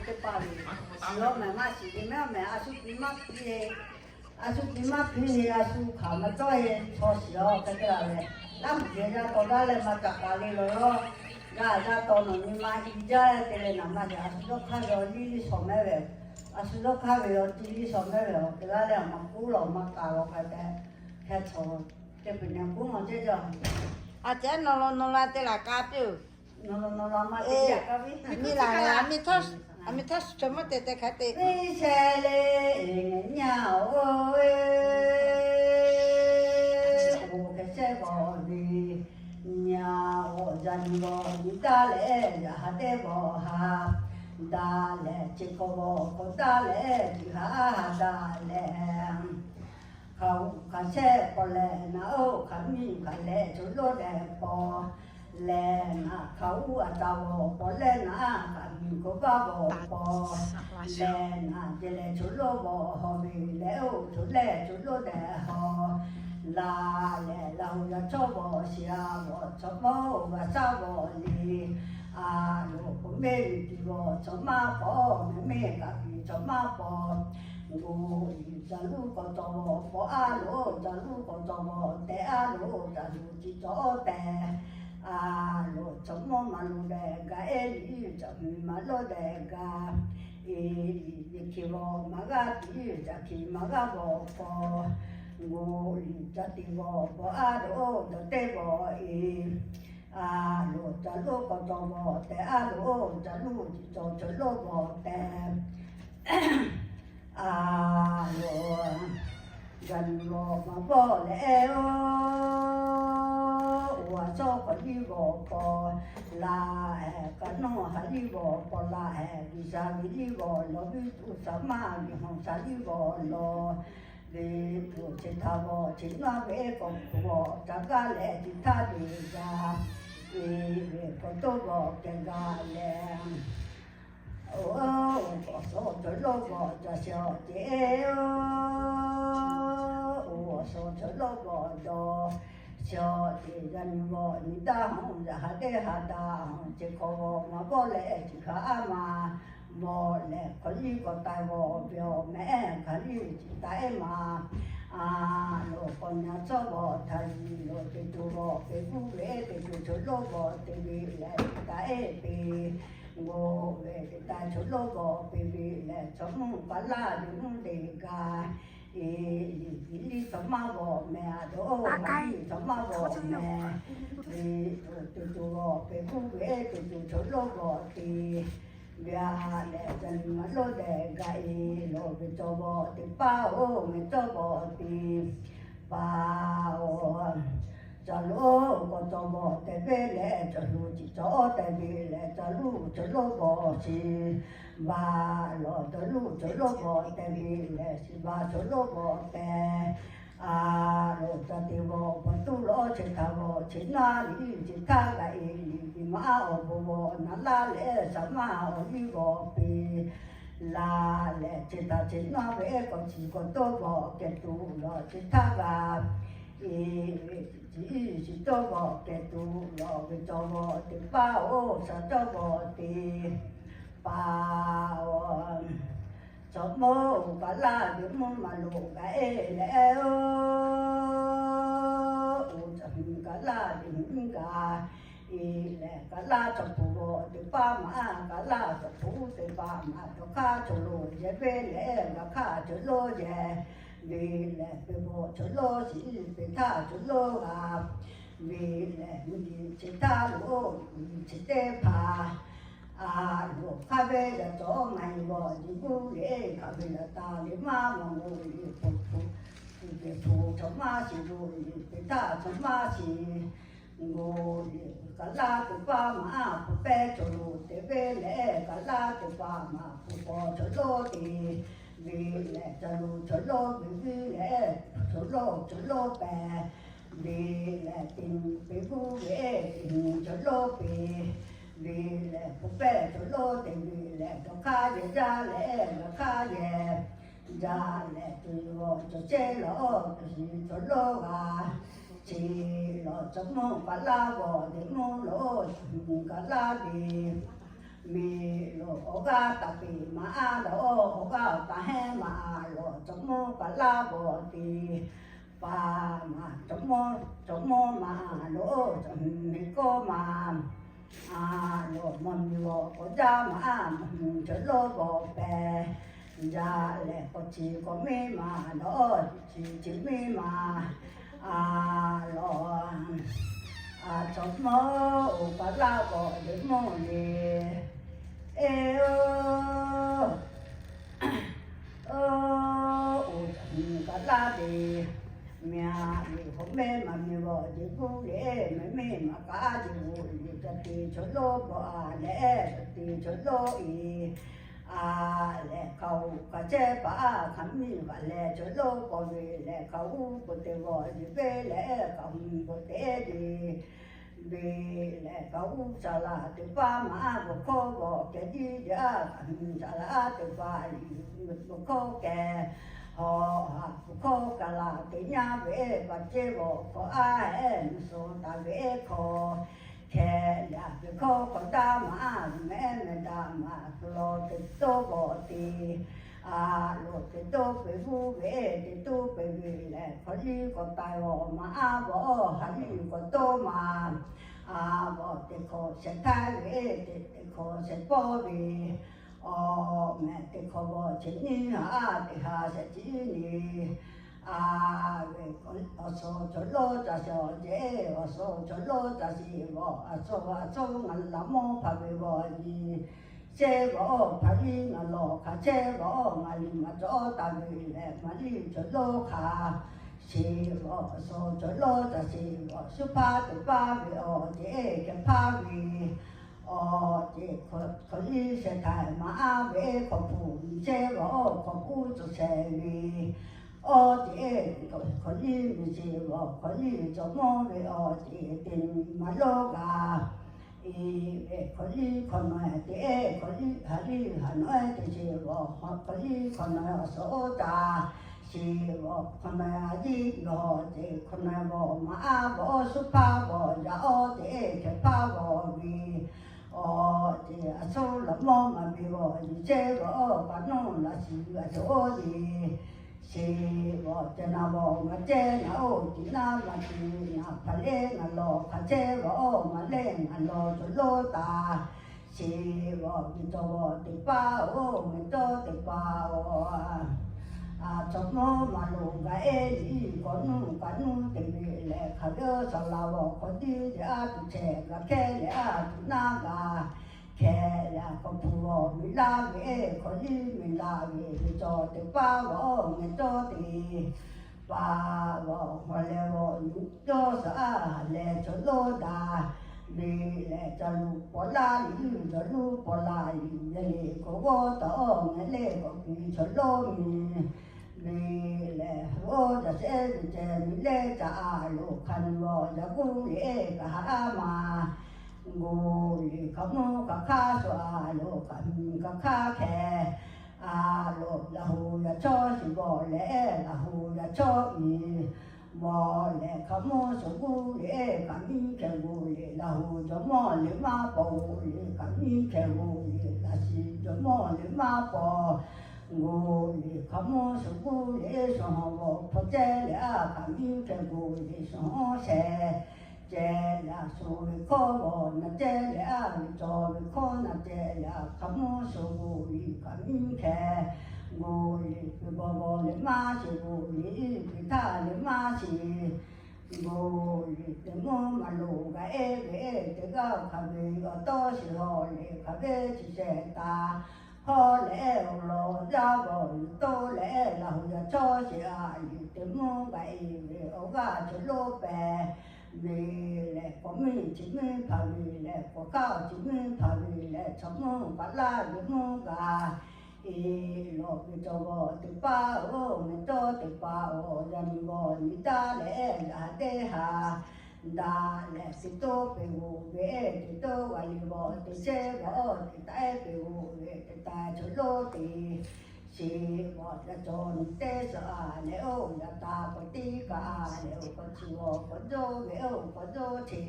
teˇ hpaˍ ve, shiˍ-oˬ mehˍ maˇ shiˍ ve mehˍ mehˍ, a shu tiꞈ maˇ hpiˇ-e, a shu tiꞈ maˇ hpiˇ-e, a shu hk'aˬ maˇ cawˇ-e, chaw shiˍ-oˬ hk'e te la leh, laˇ mvuhˬ geh yaˇ taw gaˇ leh maˇ caꞈ taˍ le lawˬ-oˬ. G'a yaˇ taw nawˬ nyi ma i jaˇ te leh naˍ ma yaꞈ a shu dawˇ hk'aˇ ve awˬ liˇ liˇ shawˍ mehˍ ve, a shu dawˇ hk'aˇ ve awˬ ti liˇ shawˍ mehˍ ve awˬ te laˇ leh a maˇ k'oˆ lawˬ maˇ k'aˍ lawˬ k'ai tehꞈ, hk'e chaw teˇ peuˬ nyi k'oˆ maˇ cehˇ jaˇ. A cehˉ nawˬ law nawˬ la te laˬ ka piˇ-oˬ. Nawˬ law nawˬ la maˇ te yaꞈ ka piˇ. Nyi laˬ leh a miˇ htawˇ, a miˇ htawˇ suh chaw maˇ te te hk'a te. Piˇ shehˍ le, nyi-a-oˬ, oˇ hk'e shehˍ bawˬ ve, nyi-a-oˬ, yaꞈ nyi g'awˬ nyi daˇ leh yaꞈ ha dehˇ g'awˬ ha daˇ leh, chi hk'awꞈ g'awˬ k'awꞈ daˇ leh chi ha ha daˇ leh, hk'aˬ uˉ hk'aˬ shehˆ paw leh naˍ, oˇ hk'aˬ miˇ hk'aˬ leh chaw lonˉ dehꞈ paw leh naˍ, hk'aˬ uˉ a taˍ g'awˬ paw leh naˍ, hk'aˬ miˇ k'oˆ vaˇ g'awˬ paw leh naˍ, te leh chaw lonˉ g'awˬ haw ve leh, oˇ chaw leh chaw lonˉ dehꞈ haw la leh, Laˇ hu yaˇ chawˇ g'awˬ shiˍ-a g'awˬ chaw mawˇ g'a shaˉ g'awˬ le. A loˍ k'oˍ mehˆ miˬ tiˍ g'awˬ chaw maˇ paw, mehˆ mehˆ kaꞈ piˍ chaw maˇ paw, g'oꞈ liꞈ ca luˉ k'awꞈ cawˬ g'awˬ paw, a loˍ ca luˉ k'awꞈ cawˬ g'awˬ tehꞈ, a loˍ ca luˉ chi cawˬ tehꞈ, a loˍ chaw mawˇ maˇ loˍ dehꞈ gaˇ, eˉ liꞈ ca miˬ maˇ loˍ dehꞈ gaˇ, eˉ liꞈ liꞈ hkiˬ g'awˬ maˇ g'aˇ tiˉ ca hkiˬ maˇ g'aˇ g'awˬ paw, g'oꞈ liꞈ ca tiˍ g'awˬ paw, a loˍ ca teˇ g'awˬ eˉ, a loˍ ca lonˉ k'awꞈ cawˬ g'awˬ tehꞈ, a loˍ ca lonˉ chi cawˬ chaw lonˉ g'awˬ tehꞈ, a loˍ gaˬ luˬ g'awˬ maˇ bawˆ leh, eˉ-oˬ, oˇ a shawˉ k'awꞈ liˇ g'awˬ paw la hehꞈ, kaꞈ nawˇ ha liˇ g'awˬ paw la hehꞈ, G'uiˬsha ve liˇ g'awˬ lawˬ, viˉ tuˬ shaˍ maˇ ve hawˬ sha liˇ g'awˬ lawˬ, ve tuˬ chi htaꞈ g'awˬ chi naˇ ve k'awꞈ g'awˬ ca gaˇ leh chi htaˇ ve gaˇ, eˉ ve k'awꞈ toˇ g'awˬ keh gaˇ leh, oˇ k'awꞈ shaw chaw lonˉ g'awˬ ca shaw ce, oˇ shaw chaw lonˉ g'awˬ dawˬ shaw ce, yaꞈ nyi g'awˬ nyi daˇ haw, yaꞈ ha dehˇ ha daˇ haw, chi hk'awꞈ g'awˬ maˇ bawˆ leh chi hk'a a maˇ bawˆ leh, hk'aw liˇ k'awꞈ taiˍ g'awˬ ve awˬ meh, hk'aˬ liˇ chi taˍ ehˉ maˇ a loˍ k'awꞈ nyi a cawˇ g'awˬ htaꞈ yiˍ loˍ, teˇ co g'awˬ peꞈ guˇ ve teˇ co chaw lonˉ g'awˬ te ve leh taˍ ehˉ peꞈ g'awˬ ve teˇ taˍ chaw lonˉ g'awˬ peꞈ ve leh, chaw mvuhˇ paˍ laˇ ve mvuhˇ te gaˇ, eˉ liꞈ liˇ chaw maˇ g'awˬ meh, a loˍ a liˇ chaw maˇ g'awˬ meh, ve teˇ co g'awˬ peꞈ guˇ ve teˇ co chaw lonˉ g'awˬ te ve a leh, ca luˬ maˇ lonˉ dehꞈ gaˇ, eˉ loˍ ve cawˬ g'awˬ teˇ paˍ-oˬ, meh cawˇ g'awˬ teˇ paˍ-oˬ, ca lonˉ k'awꞈ cawˬ g'awˬ tehꞈ ve leh, ca luˬ chi cawˬ tehꞈ ve leh, ca luˬ chaw lonˉ g'awˬ shiˍ baˬ lawˬ, ca luˬ chaw lonˉ g'awˬ tehꞈ ve leh, shiˍ baˬ chaw lonˉ g'awˬ tehꞈ, a loˍ ca teˇ g'awˬ pa tuˉ lawˬ, chi htaꞈ g'awˬ chi naˇ liˇ chi htaˇ gaˇ, eˉ liꞈ ve maˇ awˬ bon g'awˬ naˍ laˇ leh, shaˍ maˇ awˬ liˇ g'awˬ peꞈ la leh, chi htaꞈ chi naˇ ve k'awꞈ chi k'awꞈ toˇ g'awˬ keh tuˬ lawˬ, chi htaˇ gaˇ, eˉ ve chi chi toˇ g'awˬ keh tuˬ lawˬ ve cawˬ g'awˬ teˇ paˍ-oˬ, shaˍ cawˇ g'awˬ teˇ paˍ-oˬ, chaw mawˇ kaꞈ laˇ ve mvuhˇ maˇ loꞈ gaˇ ehˉ leh, oˇ ca mvuhˇ kaꞈ laˇ ve mvuhˇ gaˇ, eˉ leh kaꞈ laˇ chaw hpu g'awˬ teˇ paˍ maˇ, kaꞈ laˇ chaw hpu teˇ paˍ maˇ, dawˇ hk'aˇ chaw lonˉ yehˬ ve leh, dawˇ hk'aˇ chaw lonˉ yehˬ ve leh, peˇ g'awˬ chaw lonˉ shiˍ, peˇ htaˇ chaw lonˉ g'a ve leh, mvuhˇ liꞈ chi htaˇ loˬ, mvuhˇ liꞈ chi teˇ hpaˍ a loˍ hk'a ve yaꞈ cawˬ maˇ heˆ g'awˬ nyi guˇ ve, hk'a ve yaꞈ taˍ ve maˇ g'awˬ, mvuhˇ liꞈ hpu hpu hpu ve hpu chaw maˇ shiˍ, mvuhˇ liꞈ peˇ htaˇ chaw maˇ shiˍ, mvuhˇ liꞈ kaꞈ laˇ teˇ paˍ maˇ, hpu pehˇ chaw lonˉ te ve leh kaꞈ laˇ teˇ paˍ maˇ, hpu paw chaw lonˉ te ve leh, ca luˬ chaw lonˉ ve ve leh, chaw lonˉ chaw lonˉ pehˇ ve leh, teˇ nyi peˇ guˇ ve, teˇ nyi chaw lonˉ peˇ ve leh, hpu pehˇ chaw lonˉ te ve leh, dawˇ hk'aˇ yehˬ jaˇ leh dawˇ hk'aˇ yehˬ jaˇ leh, tuˬ g'awˬ cawˬ chehˇ lawˬ, tuˬ shiˍ chaw lonˉ g'a chi lawˬ, chaw mvuhˇ kaꞈ laˇ g'awˬ teˇ mvuhˇ lawˬ, mvuhˇ kaꞈ laˇ ve Miˬ loˬ awˬ g'aˇ taˍ peˍ maˍ aˉ lawˬ, awˬ g'aˇ awˬ taˍ hehnˇ maˍ aˉ lawˬ, cawˬ mawˇ kaꞈ laˇ g'awˬ te. Paˍ maˬ cawˬ mawˇ, cawˬ mawˇ maˍ aˉ lawˬ, cawˬ mehˍ kawˇ maˍ aˉ lawˬ, mawˬ miˬ g'awˬ k'awꞈ jaˇ maˍ aˉ, mawˬ miˬ cawˬ lawˇ g'awˬ pehˍ. Yaꞈ lehˬ k'awꞈ chi k'awꞈ miˇ maˍ lawˬ, chi chi miˇ maˍ aˉ lawˬ, cawˬ mawˇ oˇ kaꞈ laˇ g'awˬ le mawˇ le. Eˬ oˬ, oˇ kaꞈ laˇ ve, mehˬ ve hk'awꞈ mehˉ maˍ miˬ g'awˬ jeˬ guˇ le, mehˬ miˇ maˍ kaꞈ jeˬ g'oꞈ le, ca te cawˬ lawˇ g'awˬ aˉ lehˬ, ca te cawˬ lawˇ e aˉ lehˬ, hk'a oˬ hk'a chehˇ paˍ aˉ hk'aˬ miˇ g'aꞈ lehˬ, cawˬ lawˇ k'awꞈ ve lehˬ, hk'a uˉ k'oˍ te g'awˬ jeˬ ve lehˬ, hk'a uˉ k'oˍ te jeˬ ve lehˬ, hk'a uˉ saˍ laꞈ teˇ paˍ maˍ aˉ g'awˬ hkawˇ g'awˬ kehˬ jiˇ jaˇ, hk'a uˉ saˍ laꞈ teˇ paˍ g'awˬ hkawˇ kehˬ, hawˬ haꞈ g'awˬ hkawˇ kaˍ laꞈ teˇ nyaˇ ve, paˍ ceˇ g'awˬ hkawˇ aˉ heˆ, mvuhˇ suhˍ taˍ ve hkawˇ hkeh yaꞈ ve hkawˇ hk'awꞈ daˇ maˍ aˉ, mehˬ mehˬ daꞈ maˍ aˉ, hk'aw lo teˇ toˇ g'awˬ te aˉ lawˬ, teˇ toˇ peuˬ g'uˇ ve, teˇ toˇ peuˬ ve lehˬ, hk'aw liˇ k'awꞈ taiˍ g'awˬ maˍ aˉ g'awˬ, ha liˇ k'awꞈ toˇ maˍ aˉ g'awˬ, teˇ hkawˇ shehˍ htaˇ ve, teˇ hkawˇ shehˍ pawˇ ve, awˬ mehˬ teˇ hkawˇ g'awˬ chi nyiˇ ha, teˇ ha shehˍ chi nyi aˉ ve, awˬ suhˍ cawˬ lawˇ ca sheˍ awˬ jeˬ, awˬ suhˍ cawˬ lawˇ ca sheˍ g'awˬ, a suhˍ a suhˍ ngaˬ laꞈ mawˇ hpaˍ ve g'awˬ nyi chehˇ g'awˬ, hpaˍ liˇ ngaˬ lawˬ hk'a chehˇ g'awˬ, ngaˬ liꞈ maˍ cawˬ taˍ ve lehˬ, maˍ liˇ cawˬ lawˇ hk'a sheˍ g'awˬ, awˬ suhˍ cawˬ lawˇ ca sheˍ g'awˬ, shu hpaˇ teˇ paˍ ve awˬ jeˬ hkeh hpaˇ ve awˬ jeˬ hk'aw liˇ shehˍ htaiˍ maˍ aˉ ve, hk'awꞈ hpu miˬ chehˇ g'awˬ, hk'awꞈ hpu cawˬ shehˍ ve awˬ jeˬ, hk'aw liˇ miˬ sheˍ g'awˬ, hk'aw liˇ cawˬ mawˇ ve awˬ jeˬ teˇ maˍ lawˇ g'a e ve, hk'aw liˇ hk'awꞈ nawˬ te, hk'aw liˇ ha liˇ ha nawˬ te sheˍ g'awˬ, hk'aw liˇ hk'awꞈ nawˬ awˬ suhˍ oˇ ca sheˍ g'awˬ, hk'awꞈ nawˬ a jiˇ g'awˬ jeˬ, hk'awꞈ nawˬ g'awˬ maˍ aˉ g'awˬ, shu hpaˇ g'awˬ yaꞈ awˬ jeˬ hkeh hpaˇ g'awˬ ve awˬ jeˬ, a suhˍ laꞈ mawˇ maˍ ve g'awˬ nyi chehˇ g'awˬ, paˍ nawˇ laꞈ shiˍ g'a cawˬ oˇ jeˬ sheˍ g'awˬ, ceh naˍ g'awˬ maˍ ceh naˍ oˇ, tiꞈ naˉ maˍ tiꞈ naˍ, hpaˍ lehˬ ngaˬ lawˬ hk'a chehˇ g'awˬ, maˍ lehˬ ngaˬ lawˬ cawˬ lawˇ taˍ sheˍ g'awˬ, miˬ cawˬ g'awˬ teˇ paˍ oˬ, miˬ cawˬ teˇ paˍ oˬ, a cawˬ mawˇ maˍ loˍ g'a ehˉ liˇ, k'awꞈ nuˇ k'awꞈ nuˇ te ve lehˬ, hk'aˬ ve saˍ laꞈ g'awˬ hk'aw tiˉ te aˉ tuˬ chehˇ g'a hkehˇ leh aˉ tuˬ naˉ g'a hkeh leh, hk'awꞈ hpu g'awˬ miˬ laˇ ve, hk'aw liˇ miˬ laˇ ve, miˬ cawˬ teˇ paˍ g'awˬ, miˬ cawˬ teˇ paˍ g'awˬ, hk'aw leh g'awˬ nyi cawˬ suhˍ aˉ leh cawˬ lawˇ daꞈ ve lehˬ, ca luˬ paw laˇ liˇ, ca luˬ paw laˇ liˇ, yaˇ lehˬ k'awꞈ g'awˇ taˍ awˬ, ngaˬ lehˬ k'awꞈ kuˬ cawˬ lawˇ miˬ ve lehˬ, oˇ yaꞈ shehˉ ve ceh miˬ lehˇ ca aˉ loˍ, hk'a nyi g'awˬ yaꞈ g'uˇ lehˬ kaꞈ haꞈ aˉ ma g'uˇ liꞈ hk'a mvuhˇ hk'a hk'aˇ suhˍ aˉ loˍ, hk'a nyi hk'a hk'aˇ hkeh aˉ loˍ, Laˇ huˍ yaꞈ chawˇ shiˍ g'awˬ lehˬ, Laˇ huˍ yaꞈ chawˇ miˬ g'awˬ lehˬ, hk'a mvuhˇ suhˍ g'uˇ lehˬ kaꞈ miˇ hkeh g'uˇ liꞈ, Laˇ huˍ jawˇ mawˇ liꞈ maˇ paw g'uˇ liꞈ kaꞈ miˇ hkeh g'uˇ liꞈ, Laˇ shiˍ jawˇ mawˇ liꞈ maˇ paw g'uˇ liꞈ, hk'a mvuhˇ suhˍ g'uˇ lehˬ, shuˍ hawˬ g'awˬ hpawˇ ceh leh aˉ kaꞈ miˇ hkeh g'uˇ liꞈ, shuˍ hawˉ sheh ceh leh, shuˍ ve hkawˇ g'awˬ na ceh leh aˉ, miˬ cawˬ ve hkawˇ na ceh leh aˉ, hk'a mvuhˇ suhˍ g'uˇ liꞈ kaꞈ miˇ hkeh g'uˇ liꞈ, g'uˇ g'awˬ g'awˬ leh maˇ sheˍ g'uˇ liꞈ, teˇ htaˇ leh maˇ sheˍ g'uˇ liꞈ, teˇ mvuhˇ maˍ loˍ g'a ehˉ ve, teˇ g'aˇ hk'aˬ ve awˬ tawˇ shiˍ hawˬ lehˬ, hk'aˬ ve chi shehˍ taˍ hawˉ leh, awˬ lawn yaˇ g'awˬ liꞈ tawˇ leh, Laˇ huˍ yaꞈ chawˇ shiˍ aˉ liꞈ, teˇ mvuhˇ g'a e ve awˬ g'aˇ cawˬ lawˇ pehˍ ve lehˬ, k'awꞈ miˇ chi miˇ hpaˍ ve lehˬ, k'awꞈ hk'aˇ chi miˇ hpaˍ ve lehˬ, chaw mvuhˇ paˍ laˇ ve mvuhˇ g'a e lawˬ ve cawˬ g'awˬ teˇ paˍ oˬ, miˬ cawˬ teˇ paˍ oˬ, yaꞈ nyi g'awˬ nyi daꞈ leh, yaꞈ ha teˇ ha daꞈ leh, teˇ toˇ peuˬ g'uˇ ve, teˇ toˇ g'a liˇ g'awˬ teˇ chehˇ g'awˬ, teˇ taiˉ peuˬ g'uˇ ve, teˇ taiˉ cawˬ lawˇ teˇ shiˍ g'awˬ, yaꞈ cawˬ nyi teˇ suhˍ aˉ leh oˬ, yaꞈ taˍ k'awꞈ tiˉ kaꞈ aˉ leh oˬ, k'awꞈ chi g'awˬ k'awꞈ jawˇ ve oˬ, k'awꞈ jawˇ chi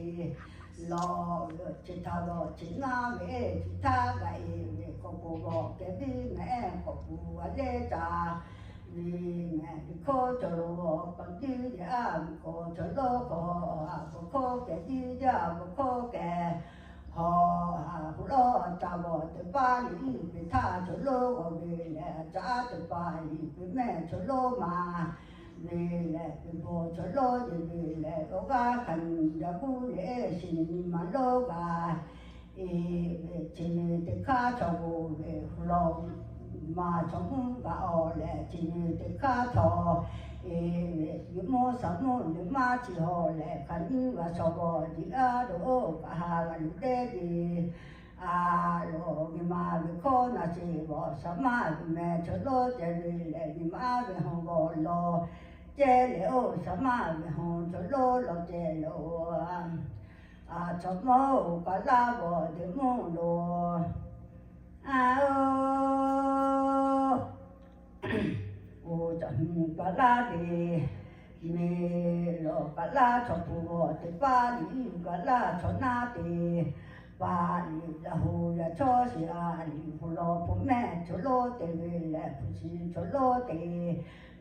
Lawˬ ve awˬ chi htaꞈ g'awˬ chi naˉ ve, chi htaˇ g'a e ve k'awꞈ k'oˍ g'awˬ kehˬ biˇ mehˍ, k'awꞈ k'oˍ g'a leh ca ve mehˍ, ve hkawˇ cawˬ lo g'awˬ k'awꞈ tiˉ ve a, ve k'awꞈ cawˬ lawˇ k'awꞈ a, ve hkawˇ kehˬ biˇ jaˇ, ve hkawˇ kehˬ hawˬ a, hu lawˇ ca g'awˬ teˇ paˉ liꞈ ve htaˇ cawˬ lawˇ g'awˬ ve lehˬ, a caˉ teˇ paˍ liꞈ ve mehˆ cawˬ lawˇ ma ve lehˬ, ve bawˬ cawˬ lawˇ ve lehˬ, awˬ g'aˇ hk'aˬ nyi yaꞈ k'uˉ leh, shi nyi ma lawˇ g'a e ve, chi nyi teˇ hkaˇ chaw g'oˍ ve hu lawˇ maˬ chaw mvuhˇ g'a awˬ leh, chi nyi teˇ hkaˇ chaw e ve, nyi mawˇ shaˍ mawˇ nyi maˇ chi hawˬ leh, hk'aˬ nyi g'a chaw g'awˬ jiˇ g'aˇ doˬ oˇ kaꞈ ha g'a luˬ dehˇ ve a loˬ, nyi ma ve hkawˇ na sheˍ g'awˬ shaˍ maˇ ve mehˍ cawˬ lawˇ ceh ve lehˬ, nyi ma ve hawˬ g'awˬ lawˇ ceh leh oˇ shaˍ maˇ ve hawˬ cawˬ lawˇ lawˇ ceh leh oˇ a, chaw mawˇ oˇ kaꞈ laˇ g'awˬ teˇ mvuhˇ lo a oˇ, oˇ caꞈ hu kaꞈ laˇ ve, miˬ lawˬ kaꞈ laˇ chaw hpu g'awˬ teˇ paˉ liꞈ kaꞈ laˇ chaw naˉ teˇ paˍ liꞈ, laˬ hu yaꞈ chawˇ shiˍ a liꞈ, hu lawˇ hpu mehˆ cawˬ lawˇ te ve lehˬ, hpu shi cawˬ lawˇ te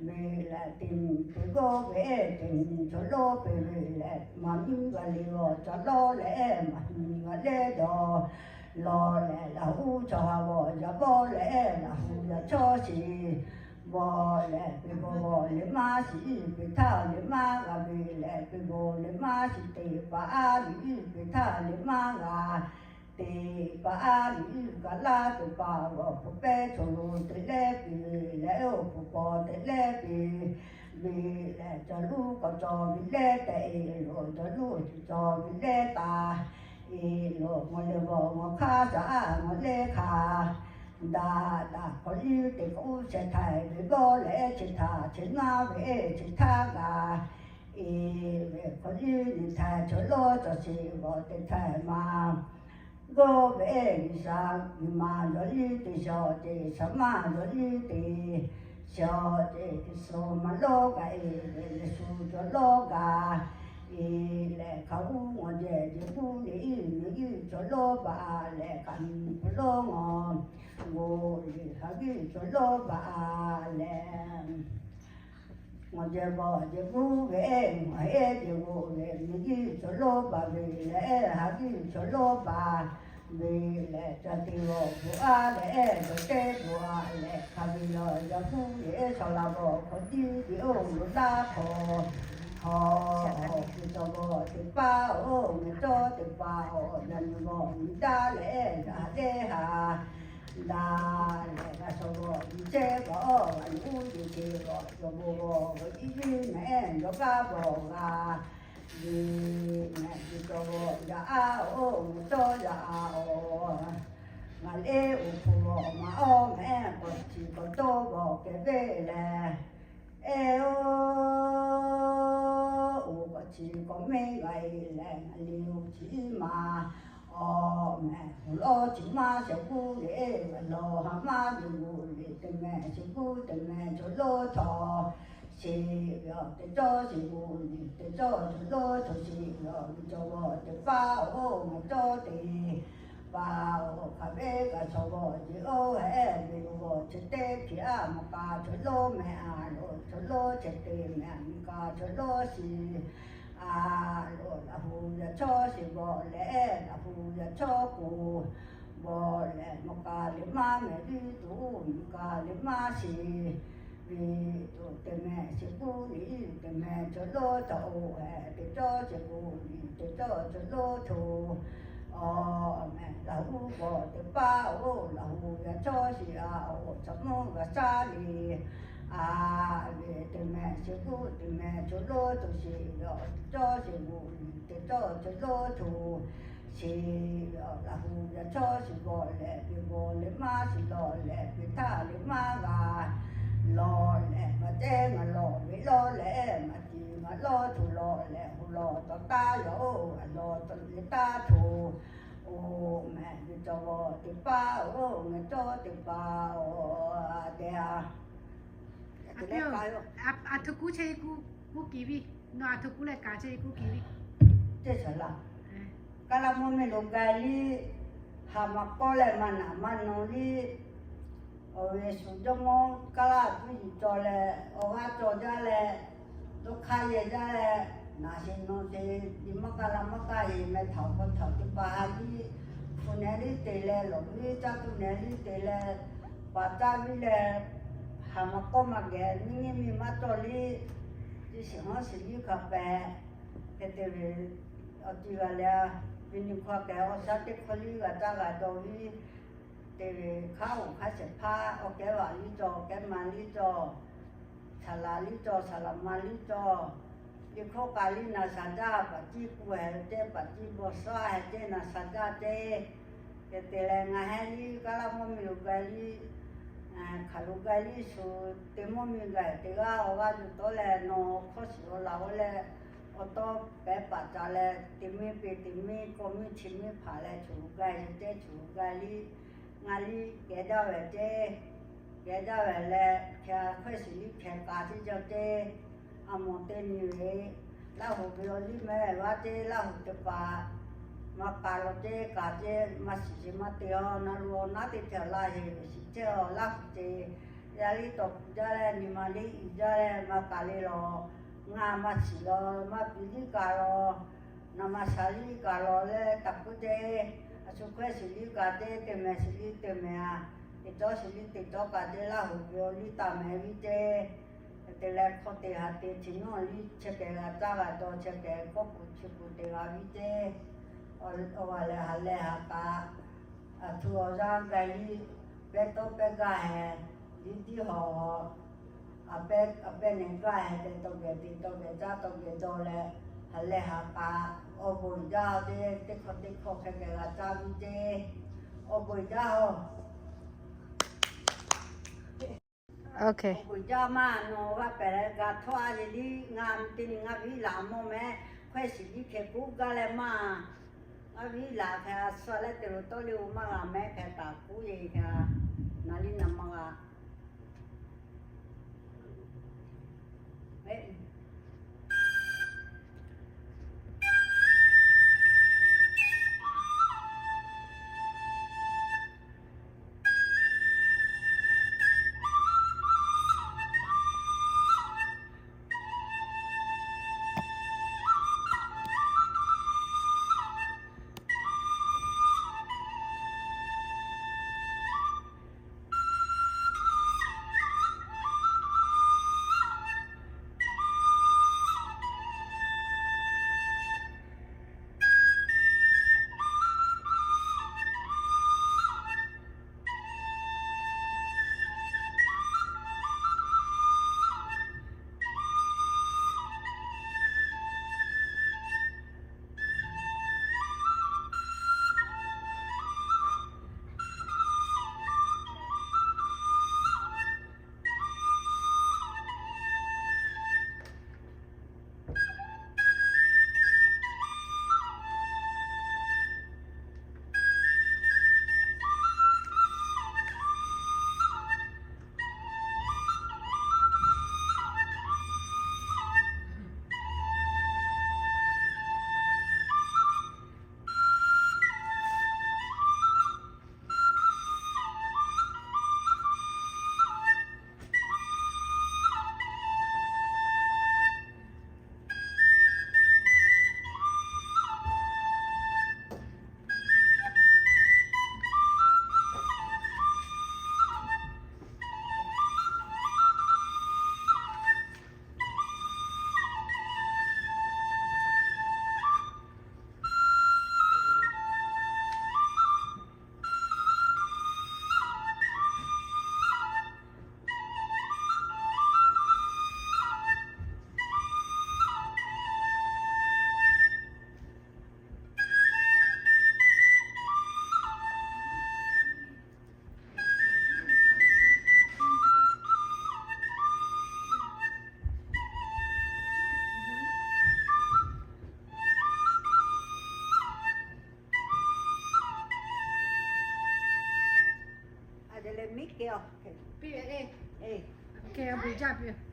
ve lehˬ, teˇ nyi teˇ g'awˇ ve teˇ nyi cawˬ lawˇ te ve lehˬ, maˇ miˇ g'a le g'awˬ cawˬ lawˇ leh, maˇ miˇ g'a leh dawˇ lawˇ leh, laˬ hu chaw ha g'awˬ yaꞈ bawˆ leh, laˬ hu yaꞈ chawˇ shiˍ bawˬ leh, peˇ bawˬ g'awˬ leh maˇ shiˍ, peˇ htaˇ leh maˇ g'a ve leh, peˇ bawˬ leh maˇ shiˍ teˇ paˍ a liꞈ, peˇ htaˇ leh maˇ g'a teˇ paˍ a liꞈ, kaꞈ laˇ teˇ paˍ g'awˬ hpu pehˇ cawˬ lo teꞈ leh piˇ leh, oˇ hpu paw teꞈ leh piˇ ve lehˬ, cawˬ luˇ k'awꞈ cawˬ ve leh tehꞈ e loˬ, cawˬ luˇ cawˬ ve leh taˍ e loˬ, ngaw leh g'awˬ ngaw hk'aˇ shaˍ a ngaw leh hk'a daꞈ daꞈ hk'awꞈ liˇ teˇ k'oˆ shehˍ htaiˍ ve g'awˇ leh, chi htaꞈ chi naˉ ve chi htaˇ g'a e ve hk'awꞈ liˇ nyi htaiˍ cawˬ lawˇ cawˬ sheˍ g'awˬ teˇ htaiˍ ma g'awˇ ve, G'uiˬsha nyi ma yawˇ liˇ teˇ shawˍ ce, shaˍ maˇ yawˇ liˇ teˇ shawˍ ce, teˇ shawˍ ma lawˇ g'a e ve, Yeˍsuˆ cawˬ lawˇ g'a e leh, hk'a uˉ ngaw jehˬ jeˬ buˇ le, miˬ guiˇ cawˬ lawˇ baˬ leh, hk'aˬ nyi hpu lawˇ ngaw g'oˬ le, haˍ guiˇ cawˬ lawˇ baˬ leh, ngaw jehˬ g'awˬ jehˬ buˇ ve, ngaˬ heˉ jehˬ g'oˬ ve, miˬ guiˇ cawˬ lawˇ baˬ ve leh, haˍ guiˇ cawˬ lawˇ baˬ ve leh, ca te g'awˬ bvuhꞈ a leh, dawˬ tehˇ bvuhꞈ a leh, hk'a ve lawˬ yaꞈ puˇ ve, chaw la g'awˬ hk'awꞈ tiˉ ve, oˇ lo laˇ hk'aw hawˬ, teˇ cawˬ g'awˬ teˇ paˉ oˇ, ngaˬ cawˇ teˇ paˍ awˬ, yaꞈ nyi g'awˬ nyi daˇ leh, g'a dehˇ ha daꞈ leh, g'a shaw g'awˬ nyi chehˇ g'awˬ, g'a nyi uˉ nyi ce g'awˬ, cawˬ bon g'awˬ ve iˉ viˉ mehˍ, yawˇ kaˇ g'awˬ g'a ve mehˍ, teˇ cawˬ g'awˬ yaꞈ a oˇ, ngaˬ cawˇ yaꞈ a oˬ. Ngaˬ lehˬ oˇ hpu g'awˬ maˇ awˬ mehˍ, k'awꞈ chi k'awꞈ cawˇ g'awˬ kehˬ ve leh, ehˉ oˬ, oˇ k'awꞈ chi k'awꞈ mehˉ g'a e leh, ngaˬ lehˬ oˇ chi maˇ awˬ mehˍ, hu lawˇ chi maˇ shehˍ kuˉ le, g'a lawˬ ha maˇ ve g'oˬ le, teˇ mehˍ shehˍ kuˉ teˇ mehˍ cawˬ lawˇ cawˬ sheˍ ve, teˇ cawˇ sheˍ g'oˬ le, teˇ cawˇ cawˬ lawˇ cawˬ sheˍ ve, cawˬ g'awˬ teˇ paˉ oˇ, ngaˬ cawˇ teˇ paˍ oˇ, hk'a ve g'a shaw g'awˬ jeˬ oˇ, hehˉ ve g'awˬ chi teˇ hkiˬ a, maˇ kaˇ cawˬ lawˇ mehˍ a loˬ, cawˬ lawˇ chehˇ te mehˍ, maˇ kaˇ cawˬ lawˇ shiˍ a loˬ, laˬ hu yaꞈ chawˇ sheˍ g'awˬ leh, laˬ hu yaꞈ chawˇ k'oˍ g'awˬ leh, maˇ kaˇ leh maˇ mehˍ viˉ tuˬ, maˇ kaˇ leh maˇ sheˍ ve tuˬ, teˇ mehˍ shehˍ kuˉ le, teˇ mehˍ cawˬ lawˇ cawˬ oˇ, hehˉ teˇ cawˇ sheˍ g'oˬ le, teˇ cawˇ cawˬ lawˇ cawˬ awˬ mehˍ, laˬ hu g'awˬ teˇ paˉ oˇ, laˬ hu yaꞈ chawˇ sheˍ a oˇ, chaw mawˇ g'a shaˉ le a ve, teˇ mehˍ shehˍ kuˉ teˇ mehˍ cawˬ lawˇ cawˬ sheˍ ve, teˇ cawˇ sheˍ g'oˬ le, teˇ cawˇ cawˬ lawˇ cawˬ sheˍ ve, laˬ hu yaꞈ chawˇ sheˍ g'awˬ leh, peˇ g'awˬ leh maˇ shiˍ lawˬ leh, peˇ htaˇ leh maˇ g'a lawˬ leh, maˇ cehˇ ngaˬ lawˬ ve lawˇ leh, maˇ tiˍ ngaˬ lawˇ tuˬ lawˬ leh, hu lawˬ tawꞈ taˇ yaw oˇ, a lawˬ tawꞈ leh taˇ tuˬ oˇ mehˍ, ve cawˬ g'awˬ teˇ paˉ oˇ, ngaˬ cawˇ teˇ paˍ oˇ, a te a. Aˬ htoꞈ kuˉ chehˇ kuˉ kiˬ viˇ, nawˬ aˬ htoꞈ kuˉ leh kaˍ chehˇ kuˉ kiˬ viˇ, teˇ shaˍ laˇ. Kaˇ laˇ mvuhˇ miˬ lo gai liˇ, haˍ maˍ kawˆ leh maˇ naꞈ maˇ naw liˇ, awˬ ve shuˍ jawˇ mawˇ kaˇ laˇ tuˉ yuˬ cawˬ leh, awˬ g'aˇ cawˬ jaˇ leh, dawˇ hk'aˇ yehˬ jaˇ leh, naˬ sheˍ naw sheˍ, nyi maˇ kaˇ laˇ maˇ kaˇ yeˬ meh htaꞈ awˬ hk'aw htaꞈ teˇ hpaˍ ha liˇ, hpu nehˬ liˇ te leh, lawˬ liˇ caˇ tuˬ nehˬ liˇ te leh, paˍ caˇ viˇ leh, haˍ maˍ kawˆ maˇ geh nyiˇ nyiˇ miˇ maˇ cawˬ liˇ, chi shiˍ hawˉ shiˍ liˇ hk'a pehꞈ, hk'e te ve awˬ ti g'a le, ve nyi hk'aw kehˬ awˬ shaˉ teˇ hkawˇ liˇ g'a caˇ g'a dawˬ viˇ, te ve hk'aˉ oˬ hk'aˉ shehˍ hpaˇ awˬ kehˉ vaꞈ liˇ cawˬ, kehˉ ma liˇ cawˬ, saˍ laˍ liˇ cawˬ, saˍ laˍ ma liˇ cawˬ, liˇ hkawˇ k'a liˇ naˍ shaˍ jaˇ, paˍ ciˇ ku hehˍ ve ceˇ, paˍ ciˇ bawˬ shaˉ hehˍ ceˇ, naˍ shaˍ jaˇ ceˇ. Hk'e te leh ngaˬ hehˉ liˇ kaˇ laˇ mvuhˇ miˬ lo gai liˇ, hk'aˬ lo gai liˇ shuˍ, te mvuhˇ miˬ gaˬ teˇ g'aˇ awˬ g'aˇ yuˬ tawˉ leh nawˬ hkawˇ shiˍ awˬ laˬ oˇ leh, awˬ tawˇ pehˉ paˍ ca leh, te miˇ peˬ te miˇ kawˇ miˇ chi miˇ hpaˍ leh choˬ lo gai ve ceˇ, choˬ lo gai liˇ, ngaˬ liˇ kehˬ jaˇ ve ceˇ, kehˬ jaˇ ve leh hkehˍ hkawehˇ shiˍ liˇ hkehˍ k'a teˇ jaˇ ceˇ. A mawˬ te nyi ve, Laˇ huˍ ve awˬ liˇ mehˍ vaˇ ceˇ, Laˇ huˍ teˇ hpaˍ maˇ k'a law ceˇ, k'a ceˇ maˇ shiˍ shiˍ maˇ te a, na lo awˬ naˉ teˇ htaˇ laˇ heˍ ve shiˍ ceˇ a, Laˇ huˍ te yaˇ liˇ tawˍ kuˬ jaˇ leh, nyi ma liˇ uiˍ jaˇ leh maˇ k'a le law, ngaˬ maˇ shiˍ law, maˇ piˍ liˇ k'a law, naˍ ma sha liˇ k'a law leh taˍ puiˉ ceˇ. A shu hkawehˇ shiˍ liˇ k'a ceˇ, te mehˍ shiˍ liˇ te mehˍ a, te cawˇ shiˍ liˇ te cawˇ k'a ceˇ, Laˇ huˍ ve awˬ liˇ taˍ mehˍ viˇ ceˇ. Te leh hk'aw te ha te chi nawˇ liˇ chehˇ kehˬ g'a caˇ g'a dawˬ chehˇ kehˬ kawˆ kuˬ chi kuˬ te g'a viˇ ceˇ. Awˬ g'aˇ lehˬ ha lehˬ ha k'a, a htu awˬ yanˇ gai liˇ, pehˇ tawˇ pehˇ gaˇ hehˍ, liˇ tiˉ hawˬ, a pehˇ a pehˇ nehˬ gaˇ hehˍ tehꞈ tawˇ geh te tawˇ geh caˇ tawˇ geh dawˬ leh, ha lehˬ ha k'a, awˬ bon jaˇ ceˇ, teˇ hkawˇ teˇ hkawˇ hk'e kehˬ g'a caˇ viˇ ceˇ. Awˬ bon jaˇ oˬ. Awˬ bon jaˇ maˇ nawˬ g'a pehˍ leh g'a htawˇ a le liˇ, ngaˬ te nyi ngaˬ viˉ laꞈ mawˇ mehˍ, hkawehˇ shiˍ liˇ hkehˍ kuˉ gaˇ leh maˇ, ngaˬ viˉ laꞈ hkehˍ a shu leh te lo tawˇ le oˬ maˇ g'a mehˍ hkehˍ taˍ kuˉ yeˬ hkehˍ, naˍ liˇ naˍ ma g'a A te leh miˉ kehˬ a, piˇ ve, e, kehˬ a bon jaˇ piˇ.